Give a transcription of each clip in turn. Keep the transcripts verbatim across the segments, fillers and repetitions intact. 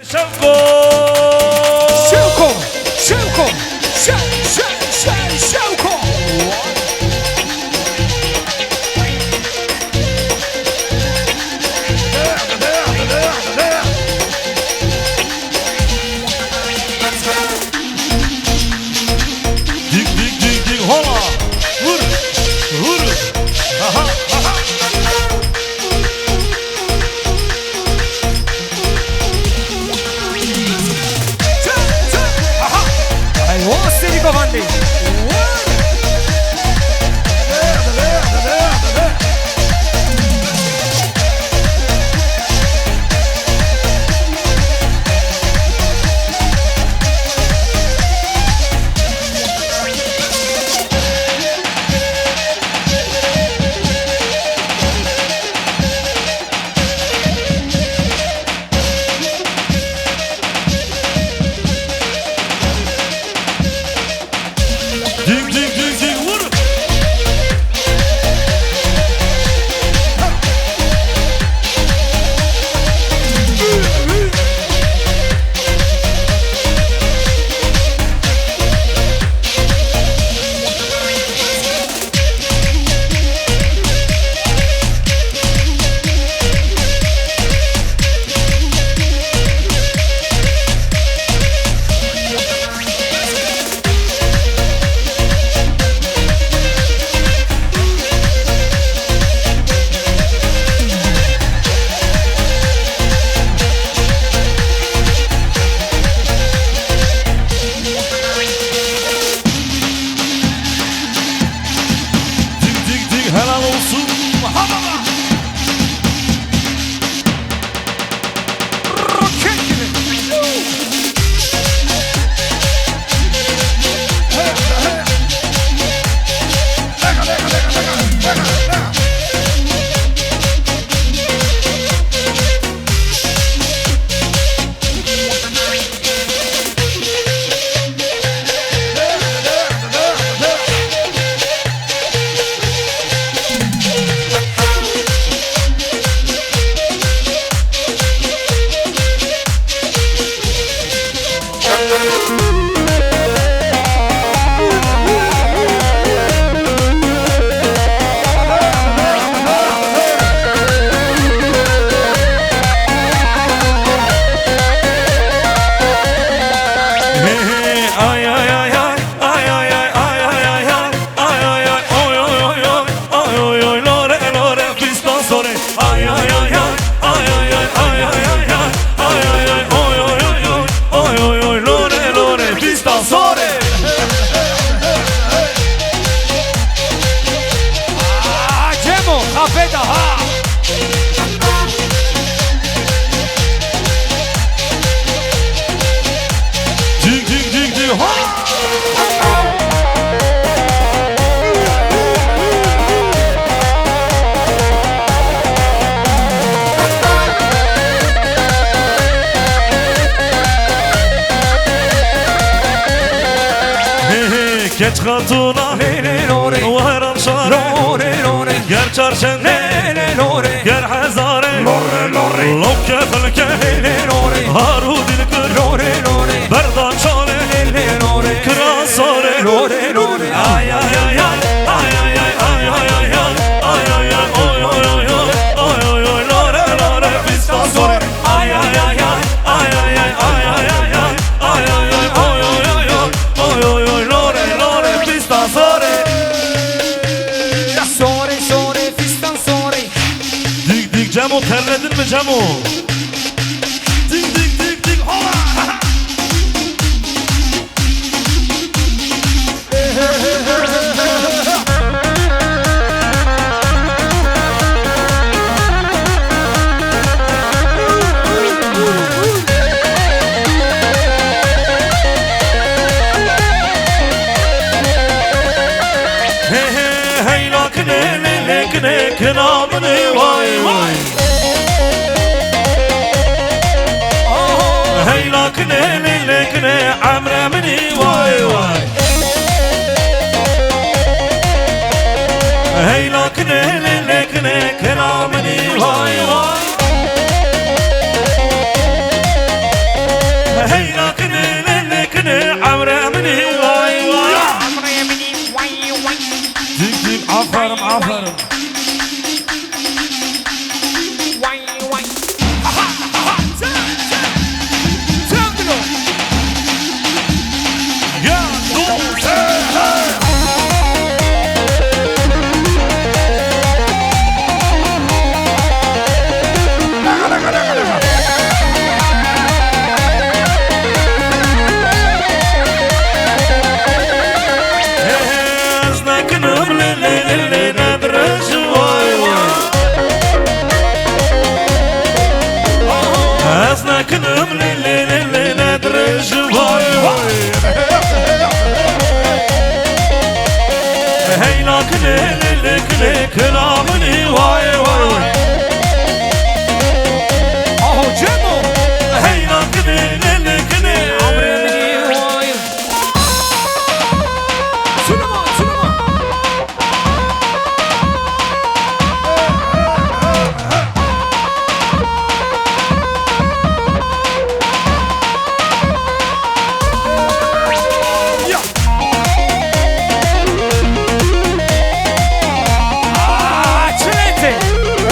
Şewko! Şewko! Şewko! Şew, şew, şew, Şewko! Dik, dik, dik, dik, hola! Vur! Vur! Aha, aha! Eyvah, seni kafandi. Ding, ding, ding, ding, vur! Dik, dik, dik, helal olsun. Hadi lan. Aa, Cemo, xafe de ha. Cik, cik, cik, cik, ha! Hey, hey, keç xatuna. Lê, lê, lo, rê. Wahran şare. Lo, rê, lo, rê. Ger çarşen. Lê, lê, lo, rê. Ger hezare. Lo, rê, lo, rê. Loke felke. Lê, lê, lo, rê. Haru dilkir. Lo, rê, lo, rê. Berdan şale. Lê, lê, lo, rê. Kira sore. Lo, rê, lo, rê. Ay, ay, ay, ay. Ay, ay, ay, ay, ay, ay, ay. Ay, ay, ay, oy, oy, oy, oy. Oy, oy, oy, lo, rê, lo, rê. Fistan sore. Ay, ay, ay, ay. Ay, ay, ay, ay, ay, ay, ay. Ay, ay, ay, oy, oy, oy, oy. Oy, oy, oy, lo, rê, lo, rê. Fistan sore. Sore, sore, fistan sore. Dik, dik, Cemo, terledin mi Cemo? Dik, dik, dik, dik, hola! Hey, hey, hey, la kine, le, le, kine, kina mini, vay, vay. Hey, la kine, le, le, kine, emre mini, vay, vay. Hey, la kine, le, le, kine, kina mini, vay, vay. Lê lê lê lê dirêj vay vay. Heyna kilê lê lê kilê kila min î vay vay. Aho Cemo. Heyna kilê lê lê kilê. Amrê min î vay. Sulema, sulema.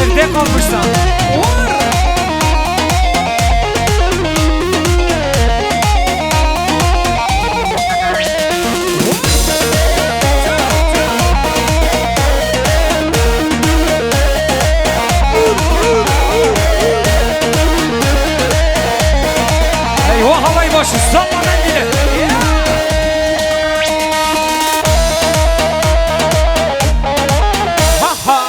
Evde kalmışlar. Eyvah, havayı boş, salla mendili. Ha ha.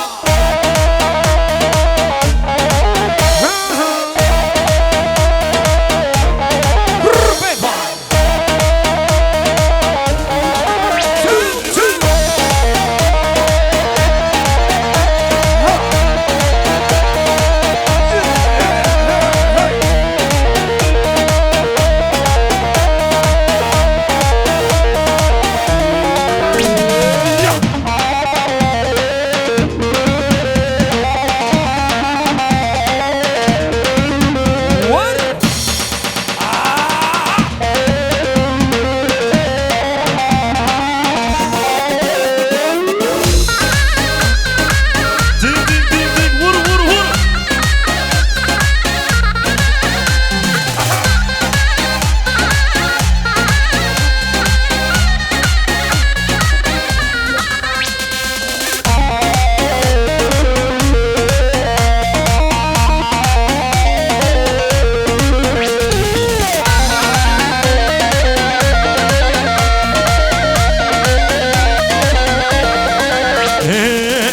Dik, dik, dik, dik, vur, vur, vur.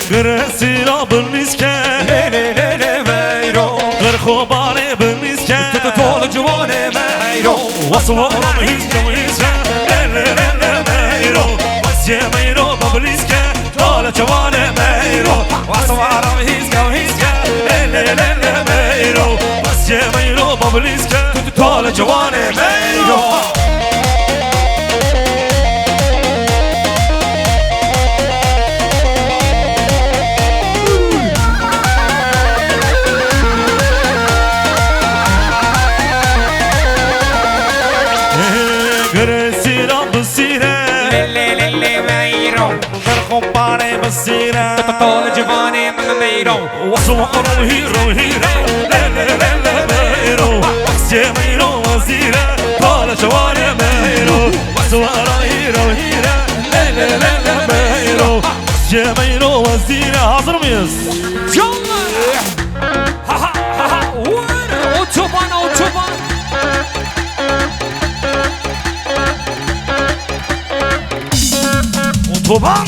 Gire sîra binîske, lê lê lê lê meyro. Qirxobanê binîske, tu tu tol ciwanê meyro. Waswaram hîske hîske, lê lê lê lê meyro. Wasiyê meyro binîske, tol ciwanê meyro. Waswaram hîske hîske, lê lê lê lê meyro. Wasiyê meyro binîske, tu tu tol ciwanê meyro. Gire sîra bi sîre. Lê lê lê lê meyro. Gir xo parê bi sîre. Tol ciwanê min meyro. Waswara hîro hîre. Lê lê lê lê meyro. Wasiyê meyro wezîre. Tol ciwanê meyro. Waswara hîro hîre. Lê lê lê lê meyro. Wasiyê meyro wezîre. Hazır mıyız? Canlı. Ha ha ha ha. Vur. Otoban, otoban. Otoban.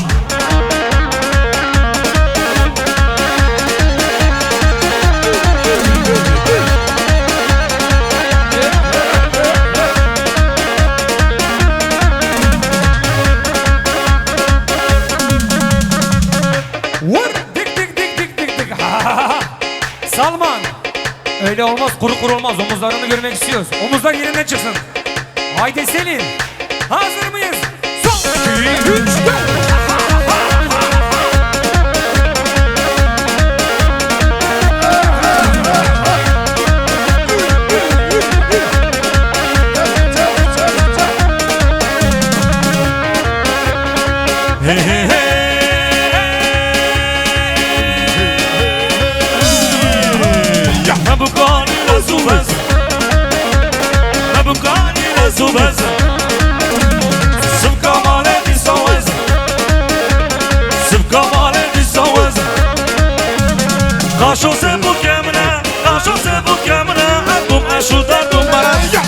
Vur. Dik dik dik dik dik dik. Ha ha ha ha. Salman. Öyle olmaz, kuru kuru olmaz. Omuzlarını görmek istiyoruz. Omuzlar yerinden çıksın. Haydi Selin. Hazır mıyız? Son, iki, üç, dört. Hey, hey, hey. Ya. Nebukanî lez û bez. Nebukanî lez û bez. Sivka malê dîsa wez. Sivka malê dîsa wez. Qaşo se bûke min e. Qaşo se bûke min e. Erbûm eşû derdûm bere. Ya.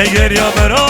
Geriya bera